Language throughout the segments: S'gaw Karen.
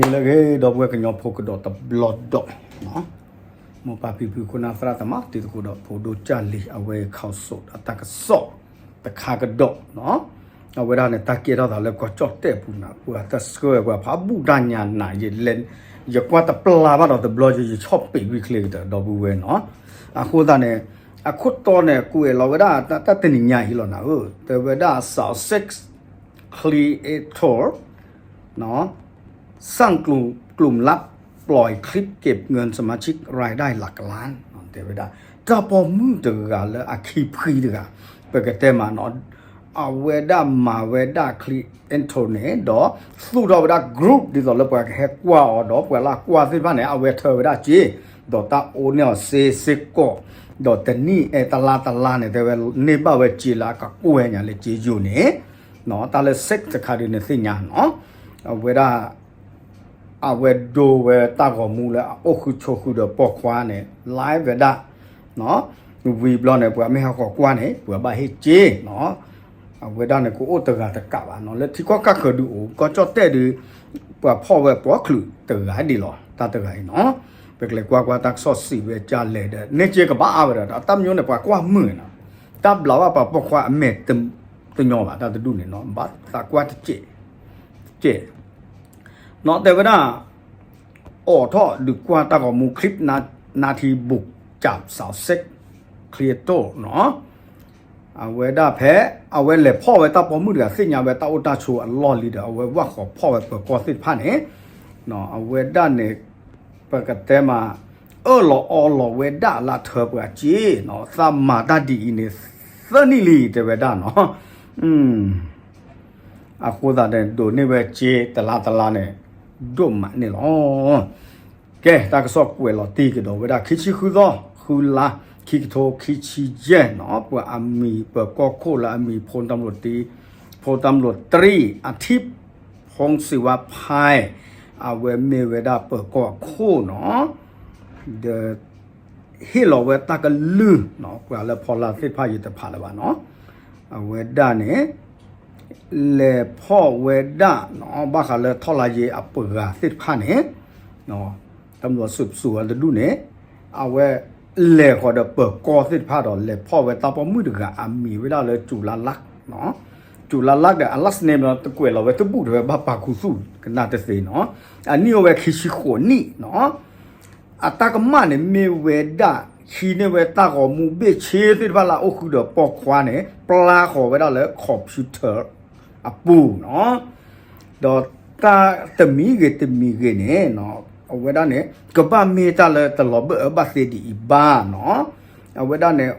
န့ၣ်လၢအဂ့ၤ ဒီပုၢ်ဝဲၢ်ကညီဖိကဒီးတဘျီဒီး, မိၢ်ပၢ်ဖံဖု ခိၣ်နၢ်သရၣ်သမါ တံၤသကိးဒီးဖိဒိၣ်ကၢ်လံၤ အဝဲခီၣ်စိးအတၢ်ကစီၣ်တခါကဒီး, အဝဲဒၣ်န့ၣ် တၢ်ကဲထီၣ်သးလၢကီၢ်ကၠီၣ်တဲၣ်ပူၤန့ၣ် ပှၤတဆှၢပှၤဖးဘူၣ်တၢ်ညါနၤ ယလဲၤ ယကွၢ်တပျၢ်ဘၣ်ဒီးတဘျီ ယ ယဆီၣ်ပ့ၤဝံၤချ့ကတၢၢ် ဒီပုၢ်ဝဲၢ်နီၤ. အဃိသတးန့ၣ် အခိၣ်တီန့ၣ် ကွဲးလီၤဝဲဒၣ်တၢ်တနံၤညါအံၤလီၤနၤဧၢ, တဲဝဲဒၣ် South Sixth Clear Ethos สร้างกลุ่มลับ ปล่อยคลิปเก็บเงินสมาชิกรายได้หลักล้าน တဲဝဲဒၣ် တၢ်ပိာ်မုၣ်တဂၤလၢအခံဖှံတဂၤ ပကတဲမးနီၤ, အဝဲဒၣ်မၤဝဲဒၣ် Clear Ethos န့ၣ် ဒီးသူၣ်ထီၣ်ဝဲဒၣ် group ဒ်သိးလၢပှၤကဟဲကွၢ်အီၤ ဒီးပှၤလၢအကွၢ်သ့ၣ်တဖၣ်န့ၣ် အဝဲထၢဝဲဒၣ်စ့ ဒီးတၢ်အိၣ်န့ၢ်အီၤစ့စ့ၢ်ကီး, ဒီးတနံၣ်အဲၣ်တလါတလါန့ၣ် တဲဝဲန့ၢ်ဘၣ်ဝဲစ့လၢအကကွဲၢ်ညါလၢစ့ယိာ်န့ၣ်, တၢ်လၢ sex တခါဒုးန့ၣ်သ့ၣ်ညါနီၤ, အဝဲဒၣ် အဝဲဒိဝဲတၢ်ဂီၤမူလၢအအိၣ်ဃုာ်ဆိးဃုာ်ဒီးပိာ်ခွါန့ၣ် live ဝဲဒၣ်, ဝံၤဘျီန့ၣ် ပှၤမ့ၢ်ဟးဃီၤကွၢ်န့ၣ် ပှၤဘၣ်ဟ့ၣ်စ့နီၤ, အဝဲဒၣ်န့ၣ် ကအိၣ်တဂၤတကးဘၣ်နီၤ, လၢထံကီၢ်ကၢ်ဃၢၤဒုးအိၣ် ကီၢ်ကၠီၣ်တဲၣ်ဒုး ပှၤဖီၣ်ဝဲပိာ်ချုးတဂၤဒ်လီၤ တၢ်တဂၤအံၤနီၤ, ပကလဲၤကွၢ်ကွၢ်တၢ်ကစီၣ်စံးဝဲကလဲၣ်ဒီး န့ၢ်စ့ကဘၣ်အါဝဲဒီး တၢ်မညိန့ၣ် ပှၤကွၢ်မုာ်နီၤ, တၢ်ဘျးဘၣ်ပှၤပိာ်ခွါအမဲာ်တညီဘၣ် တၢ်တဒူၣ်န့ၣ်နီၤ, ဘၣ်သးကွၢ်တစဲး တစဲး နီၤ, တဲဝဲဒၣ် အိးထီၣ်ဒုးကွၢ်တၢ်ဂီၤမူ clip နာထံဘူၣ်ကၠး South Sixth Clear Ethos နီၤ, အဝဲဒၣ်ဖဲ အဝဲလဲၤဖီၣ်ဝဲတၢ်ပိာ်မုၣ်တဂၤ သ့ၣ်ညါဝဲတၢ်အိၣ်တၢ်ဆိးအလီၢ်လံဒီး အဝဲဝၢ်ဃီၤဖီၣ်ဝဲပၢၤကီၢ်သ့ၣ်တဖၣ်န့ၣ်, အဝဲဒၣ်န့ၣ် ပကတဲမး အၢၣ်လီၤအီလီၤဝဲဒၣ်လၢထၢပှၤစ့နီၤ, သးမၤတၢ်ဒ်အံၤန့ၣ် သၢနံၣ်လံ တဲဝဲဒၣ်နီၤ, အဃိသတးန့ၣ် ဒိးန့ၢ်ဝဲစ့တလါတလါန့ၣ် ဒိၣ်မးန့ၣ်လီၤ. ကဲ တၢ်ကစီၣ်ကွဲးလီၤတံၢ်ကဒီးဝဲဒၣ် ခံဆံဃုသီ ဃုလါ ခံကထိခံဆံယဲၢ်နီၤ, ပှၤအမံၤပၢၤကီၢ်ခိၣ်လၢအမံၤ ဖိတၢ်မလိၣ်တံ ဖိတၢ်မလိၣ်တြံ အထံး ဖိစံးဝါဖဲ အဝဲမ့ၢ်ဝဲဒၣ်ပၢၤကီၢ်အခိၣ်နီၤ, ဒီး ဟ့ၣ်လီၤဝဲတၢ်ကလုၢ်နီၤ, ပှၤလၢဖီလာ်သ့ၣ်တဖၣ်ယတဖးလၢၤဘၣ်နီၤ, အဝဲဒၣ်န့ၣ် လဲၤဖီၣ်ဝဲဒၣ်နီၤ, ဘၣ်ဃးလၢထီၣ်လါယ့အပှၤသ့ၣ်တဖၣ်န့ၣ် တၢ်မလိၣ်စူးစူးဝဲတဒူၣ်န့ၣ် အဝဲလဲၤဃီၤဒီးပၢၤကီၢ်သ့ၣ်တဖၣ်ဒီး လဲၤဖီၣ်ဝဲတၢ်ပိာ်မုၣ်တဂၤ အမံၤဝဲဒၣ်လၢ စူၤလါလၢ် စူၤလါလၢ်ဒီး အ last name နီၤ တကွဲးလီၤဝဲတဘူၣ် တဲဝဲဘၣ်ပာ်ခူသူၣ်ကနၣ်တသ့နီၤ, အနံၣ်အိၣ်ဝဲခံဆံဃိးနံၣ်နီၤ, အတၢ်ကမၣ်န့ၣ်မ့ၢ်ဝဲဒၣ် ဟံးန့ၢ်ဝဲတၢ်ဂီၤမူဘ့ၣ်ဆ့သ့ၣ်တဖၣ်လၢအအိၣ်ဃုာ်ဒီးပိာ်ခွါန့ၣ် ပျၢ်ဃီၤဝဲဒၣ်လၢ computer အပူၤနီၤ, ဒီးတၢ်တမံၤဂ့ၤတမံၤဂ့ၤန့ၣ် အဝဲဒၣ်န့ၣ် ကဘၣ်မ့ၢ်တၢ်လၢတလီၤဘၢၣ်အၢဘၣ်သ့ဒ်အံၤဘၣ်နီၤ, အဝဲဒၣ်န့ၣ်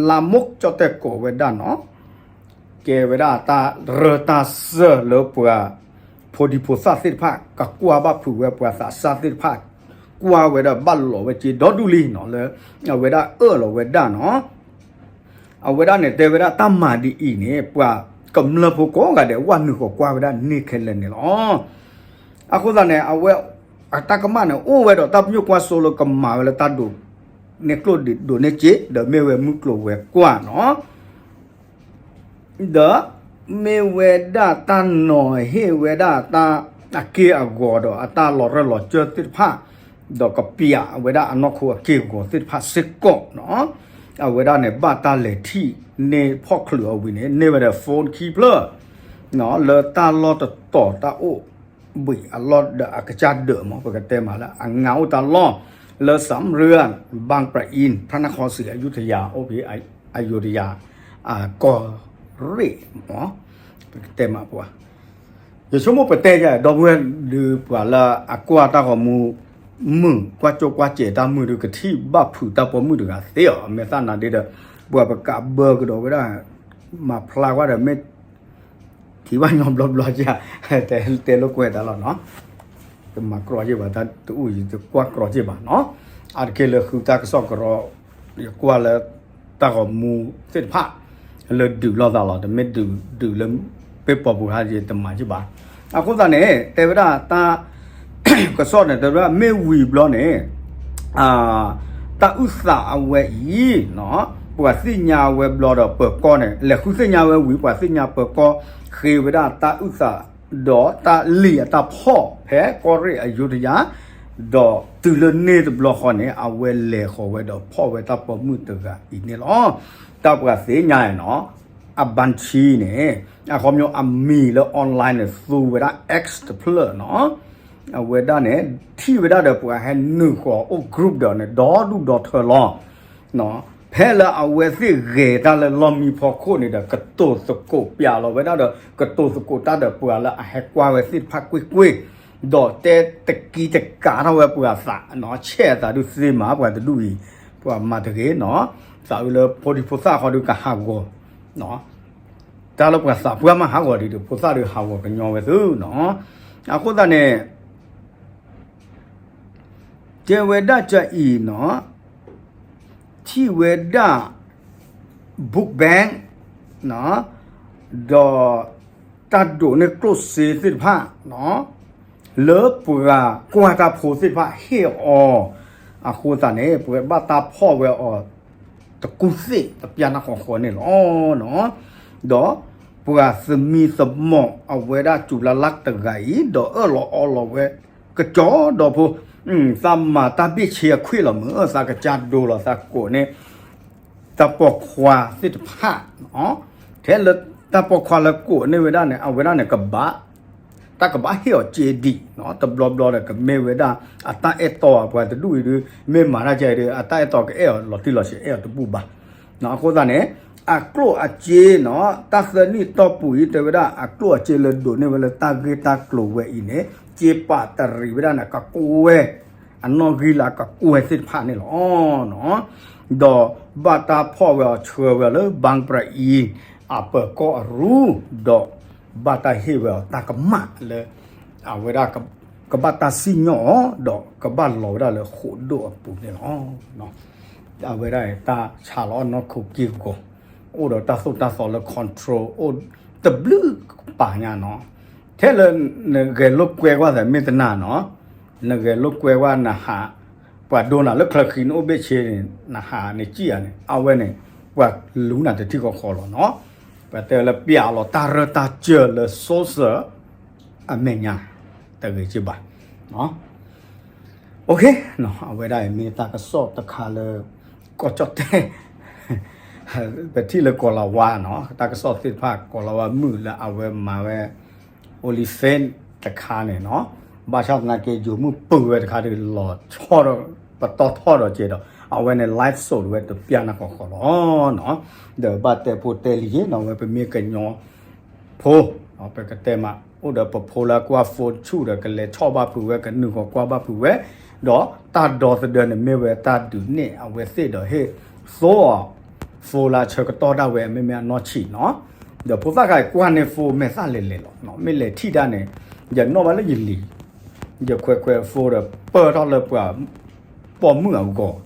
လါမိၢ်ကၠီၣ်တဲၣ်ကိးဝဲဒၣ်နီၤ ကဲဝဲဒၣ်တၢ်ရၢတၢ်စၢၢ်လၢပှၤ ဖိဒံဖိသၣ်သ့ၣ်တဖၣ် ကကွၢ်ဘၣ်ဖုးဝဲပှၤသးစၢ်သ့ၣ်တဖၣ် ကွၢ်ဝဲဒီးဘၣ်လိာ်ဝဲစ့ဒီဒူၣ်လံနီၤ လၢ အဝဲဒၣ်အၢၣ်လီၤဝဲဒၣ်နီၤ, အဝဲဒၣ်န့ၣ် တဲဝဲဒၣ်တၢ်မၤဒ်အံၤန့ၣ် ပှၤကမျၢၢ်ဖိကိးဂၤဒဲး ဝဲနုာ်ဃီၤကွၢ်ဝဲဒၣ်န့ၢ်ခဲလၢာ်န့ၣ်လီၤ. အဃိသတးန့ၣ် အဝဲအတၢ်ကမၣ်န့ၣ် အိၣ်ဝဲဒီးတၢ်ပညိၣ်ကွၢ်စိလၢကမၤဝဲလၢတၢ်ဒိးန့ၢ်ကျိၣ်ဒိးန့ၢ်စ့ ဒီးမ့ၢ်ဝဲမုၢ်ကျိၤဝဲၤကွာ်နီၤ ဒီးမ့ၢ်ဝဲဒၣ်တၢ်နီၤဟ့ၣ်ဝဲဒၣ်တၢ်အက့ၢ်အဂီၤဒီးအတၢ်လီၤရၢၢ်လီၤစၢၢ်သ့ၣ်တဖၣ်, ဒီးကပျးဝဲဒၣ်အနီၢ်ခိအက့ၢ်အဂီၤသ့ၣ်တဖၣ်စ့ၢ်ကီးနီၤ, အဝဲဒၣ်န့ၣ် ဘၣ်တၢ်လဲၤထံၣ်န့ၢ်ဖီၣ်ချုးအီၤဝံၤန့ၣ် န့ၢ်ဝဲဒီး phone ခံဖျၢၣ် လၢတၢ်လီၢ်တတီၤတၢ်အိၣ်ဘှံးအလီၢ်ဒီးအကစၢ်ဒၢးမး ပကတဲမးလၢအငါအိၣ်တၢ်လီၢ် လၢ สามเหลี่ยม บางปะอิน พระนครศรีอยุธยา အိၣ်ဖဲ อยุธยา ကီၢ်ရ့ၣ်မး ပကတဲမးပှၤ ယဆိကမိၣ်ပတဲယၤ ဒီပုၢ်ဝဲၢ်ဒုးပှၤလၢအကွၢ်တၢ်ဂီၤမူ မုာ်ကွၢ်ကၠိကွၢ်စဲးတၢ်မုာ်ဒုး ကထံၣ်ဘၣ်ဖုးတၢ်ပိာ်မုၣ်တဂၤသ့အီၤ မဲာ်သၣ်နၤဒ့ဒီး ပှၤပကးဘၢကဒီးဝဲဒၣ် မၤဖျါကွၢ်ဒီးမ့ၢ် ထံၣ်ဘၣ်ညီဘျီဘျီက တဲတဲလိာ်ကွဲးတၢ်လီၤနီၤ တမၤကြီက့ဘၣ် တၢ်တအူၣ်ယံၤ တကွၢ်ကြီက့ဘၣ်နီၤ အါတက့ၢ်လၢဃုတၢ်ကစီၣ်ကရီ ယကွၢ်လၢ တၢ်ဂီၤမူသ့ၣ်တဖၣ် လၢဒုးလိာ်သးလီၤ တမ့ၢ်ဒုးဒုးလၢ ပ့ၢ်ပီပူၤဟါယံၤ တမၤက့ဘၣ် အဃိသတးန့ၣ် တဲဝဲဒၣ်တၢ် ကစီၣ်န့ၣ် တဲဝဲဒၣ်မ့ၢ်ဝံၤဘျီန့ၣ် တၢ်အုၣ်သးအဝဲအံၤ ပှၤသ့ၣ်ညါဝဲဘျီဒီးပၢၤကီၢ်န့ၣ် လဲၤဃုသ့ၣ်ညါဝဲဝံၤ ပှၤသ့ၣ်ညါပၢၤကီၢ် ဃ့ဝဲဒၣ်တၢ်အုၣ်သး ဒီးတၢ်လံၣ်အတၢ်ဖီၣ်ဖဲကီၢ်ရ့ၣ်အယုဒယၤ, ဒီးတုၤလၢန့ၣ်တဘျီဃီန့ၣ် အဝဲလဲၤဃီၤဝဲဒီးဖီၣ်ဝဲတၢ်ပိာ်မုၣ်တဂၤအံၤန့ၣ်လီၤ. တၢ်ပှၤသ့ၣ်ညါနီၤ, အဘၣ်ဆံန့ၣ် အခီပညီအမံၤလၢ online န့ၣ် သူဝဲဒၣ် X တဖျၢၣ်နီၤ. အဝဲဒၣ်န့ၣ် ထံၣ်ဝဲဒၣ်ဒီးပှၤဟဲနုာ်ဃီၤအိၣ် group ဒီးန့ၣ် ဒီဒူၣ်ဒီထၢလီၤ. ဖဲလၢအဝဲသ့ၣ်ဂဲၤတၢ်လၢလီၢ်မံဖီခိၣ်န့ၣ်ဒီး ကတိၤသကိးပျးလီၤဝဲဒၣ်ဒီး ကတိၤသကိးတၢ်ဒီးပှၤလၢအဟဲကွၢ်ဝဲသ့ၣ်တဖၣ်ကွ့ၢ်ကွ့ၢ်, ဒီးတဲတကံတကးထီၣ်ဝဲပှၤသးနီၤ, ဆဲးအသးဒုးသ့မး ပှၤတဒူၣ်အံၤ, ပှၤမၤတဂ့ၤနီၤ, သးအုးလၢဖိဒံဖိသၣ်ဃီဒုးကဟးဂီၤ, တၢ်လၢပှၤသးပှၢ်မးဟးဂီၤဒံးဒီး ဖိသၣ်ဒုးဟးဂီၤကညီဝဲသုနီၤ. အဃိသတးန့ၣ် တဲဝဲဒၣ်ကအံၤနီၤ, ထံၣ်ဝဲဒၣ် book bank နီၤ, ဒီးတၢ်ဒိးန့ၢ်ကျိၣ်စ့သ့ၣ်တဖၣ်နီၤ, လၢပှၤကွၢ်တၢ်ဖိသ့ၣ်တဖၣ်ဟ့ၣ်အီၤ, အဃိသတးန့ၣ် ပှၤဘၣ်တၢ်ဖီၣ်ဝဲအီၤ တကူၣ်သ့ၣ်တပျၢ်နၢ်ဃီဃီန့ၣ်လီၤနီၤ. ဒီးပှၤသမံသမိးအဝဲဒၣ်စူၤလါလၢ်တဂၤအံၤ ဒီးအၢၣ်လီၤအီလီၤဝဲ ကစီဒီဖိ, သးမၤတၢ်ဘ့ၣ်ဆ့အခွံၣ်လီၤမုၢ် သးကစၢ်ဒိလီၤ သးကိးန့ၢ် တၢ်ပိာ်ခွါသ့ၣ်တဖၣ်, ထဲလၢတၢ်ပိာ်ခွါလၢကိးန့ၢ်ဝဲဒၣ်န့ၣ် အဝဲဒၣ်န့ၣ် တၢ်ကဘၣ်ဟ့ၣ်အီၤစ့ဒံး, တဘျီဘျီဒီးကမ့ၢ်ဝဲဒၣ် အတၢ်အဲၣ်တီအပှၤတဒူၣ်အံၤဒုး မ့ၢ်မၤတၢ်ကဲအံၤဒုး အတၢ်အဲၣ်တီကအဲၣ်အီၤလီၤတံၢ်လီၤဆဲး အဲၣ်အီၤတဘူၣ်ဘၣ်. အဃိသတးန့ၣ် အကျိၣ်အစ့နီၤ တၢ်သၢနံၣ်တီၢ်ပူၤအံၤ တဲဝဲဒၣ် အကျိၣ်အစ့လၢဒိးန့ၢ်ဝဲလၢတၢ်ဂ့ၢ်တၢ်ကျိၤဝဲအံၤန့ၣ် စ့ပာ်တရံးဝဲဒၣ်န့ၣ် ကကွဲၢ် အနီၣ်ဂံၢ်လၢအကကွဲၢ်သ့ၣ်တဖၣ်န့ၣ်လီၤ. ဒီးဘၣ်တၢ်ဖီၣ်ဝဲအီၤဆှၢဝဲလၢ ဘၣ်ပြအံၤ အပၢၤကီၢ်အရူ ဒီးဘၣ်တၢ်ဟ့ၣ်ဝဲအီၤတၢ်ကမၣ်လၢ အဝဲဒၣ် ကဘၣ်တၢ်စံၣ်ညီၣ်အီၤ ဒီးကဘၣ်လီၤဝဲဒၣ်လၢဃိာ်ဒိၣ်အပူၤန့ၣ်လီၤ. အဝဲဒၣ်တၢ်ဆါလီၤအနီၢ်ခိက့ၢ်ဂီၤ အိၣ်ဒီးတၢ်သိၣ်တၢ်သီလၢ control အိၣ်တဘျုးကပၤညါနီၤ. ထဲလၢနဂဲၤလိာ်ကွဲကွၢ်သးမ့ၢ်တနာ်နီၤ, နဂဲၤလိာ်ကွဲကွၢ်နဟး ပှၤဒိနၤလၢချၢဃံနအိၣ်ဘ့ၣ်ဆ့န့ၣ် နဟးနစံၣ်ဧါန့ၣ် အဝဲန့ၣ် ပှၤလူၤနၤတထံၣ်ဃီဃီလီၤနီၤ. ပှၤတဲလၢပျးလီၤတၢ်ရၢတၢ်စၢၤလၢ social အမဲာ်ညါ တဂ့ၤက့ဘၣ်. အဝဲဒၣ်အံၤမ့ၢ်တၢ်ကစီၣ်တခါလၢ ကီၢ်ကၠီၣ်တဲၣ် ပထံၣ်လၢကီၤလၤဝါနီၤ တၢ်ကစီၣ်သ့ၣ်တဖၣ် ကီၤလၤဝါမုၣ်လၢအဝဲမၤဝဲ OnlyFans တခါန့ၣ်နီၤ, ဘၣ်ဆၣ်သနာ်က့ ယိၤမုၣ်ပုၢ်ဝဲတခါဒီး လီၤဆီဒီး ပတီၢ်ထီၣ်ဒီးကဲဒီး အဝဲန့ၣ် live show ဝဲတပျၢ်နၢ်ဃီဃီလီၤနီၤ. ဒီးဘၣ်တဲဖိတဲလံၤနီၤ ဝဲပမ့ၢ်ကညီ ဖိ, ပကတဲမး အိၣ်ဒီးပဖိလၢကွၢ် phone ဆူၣ်ဒီး ကလဲၤဆီၣ်ဘၣ်ဖုးဝဲ ကနုာ်ဃီၤကွၢ်ဘၣ်ဖုးဝဲ, ဒီးတၢ်ဒီသဒၢန့ၣ်မ့ၢ်ဝဲတၢ်ဒုးနဲၣ်အဝဲသ့ၣ်ဒီးဟ့ၣ်သိအီၤ phone လၢဆၢကတီၢ်ဒၣ်ဝဲ မ့မ့ၢ်အနီၢ်ဆံးနီၤ, ဒီးဖိသၣ်ခါအံၤကွၢ်န့ၢ် phone မဲာ်သၣ်လဲၤလဲၤလီၤ, မ့ၢ်လဲၤထံၣ်ဒၣ်န့ၣ် ယနီၣ်ဘၣ်လၢယလံၤ, ယခွဲးခွဲး phone ဒီးပၢၢ်ထီၣ်လၢပှၤ ပိာ်မုၣ်အဂီၢ်,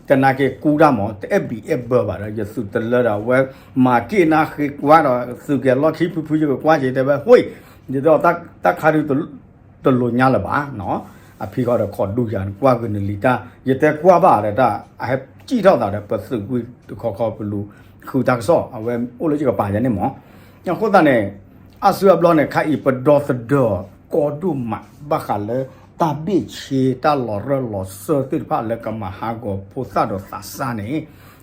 တနာ်က့ကူတၢ်မး တအဲၣ်ဘံၣ်အဲၣ်ဘၢဘၣ်ဒီး ယသုးတလၢဒီး အဝဲမၤက့ၢ်နၢ်ဃ့ကွၢ်ဒီး သုးက့ၤလီၢ်ခံဖုဖု ယကကွၢ်က့ၤတဲဝဲ ဟိ, ယတဲတၢ်ခါဒုး တလိၤညါလၢၤဘၣ်, အဖံခီဒီးခိးဒူယၤ နကွၢ်ဂုာ်နလံၤတၢ် ယတဲကွၢ်ဘၣ်ဒီးတၢ် အဟဲစံၣ်ထီၣ်သးဒီး ပသုးကွံတခီခီပလူၤဃုတၢ်ကစီၣ် အဝဲအိၣ်လၢယကပၤယဲန့ၣ်မး, အဃိသတးန့ၣ် အါစုအါဘျီန့ၣ် ခါအံၤပဒီသဒၢကီဒိၣ်မး ဘၣ်ဃးလၢ တၢ်ဘ့ၣ်ဆ့တၢ်လီၤရၢၢ်လီၤစၢၢ်သ့ၣ်တဖၣ်လၢကမၤဟးဂီၤဖိသၣ်ဒီးသးစၢ်န့ၣ်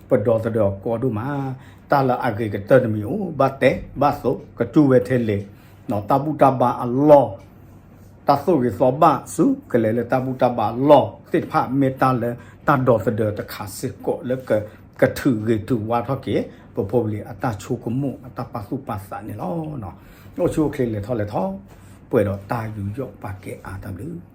ပဒီသဒၢကီဒိၣ်မး, တၢ်လၢအဂ့ၤကတၢၢ်တမံၤအိၣ် ဘၣ်တဲဘၣ်သိး ကတူၢ်ဝဲထဲလဲၣ်, တၢ်ဘူၣ်တၢ်ဘါအလီၢ် တၢ်သိၣ်ဂ့ၤသီဘၣ်ဆူကလဲၤလၢတၢ်ဘူၣ်တၢ်ဘါအလီၢ်သ့ၣ်တဖၣ် မ့ၢ်တၢ်လၢတၢ်ဒီသဒၢတခါစ့ၢ်ကီးလၢက ကထုးဂ့ၤထုးဝါထီၣ်က့ၤ ပဖိပလံၤအတၢ်ဆိကမိၣ်အတၢ်ပာ်သူၣ်ပာ်သးန့ၣ်လီၤ. အိၣ်ဆူၣ်အိၣ်ချ့လဲၤထီၣ်လဲၤထီၣ် ပှဲၤဒီးတၢ်ယူးယီၣ်ပာ်ကဲအါတၢ်ဘျုး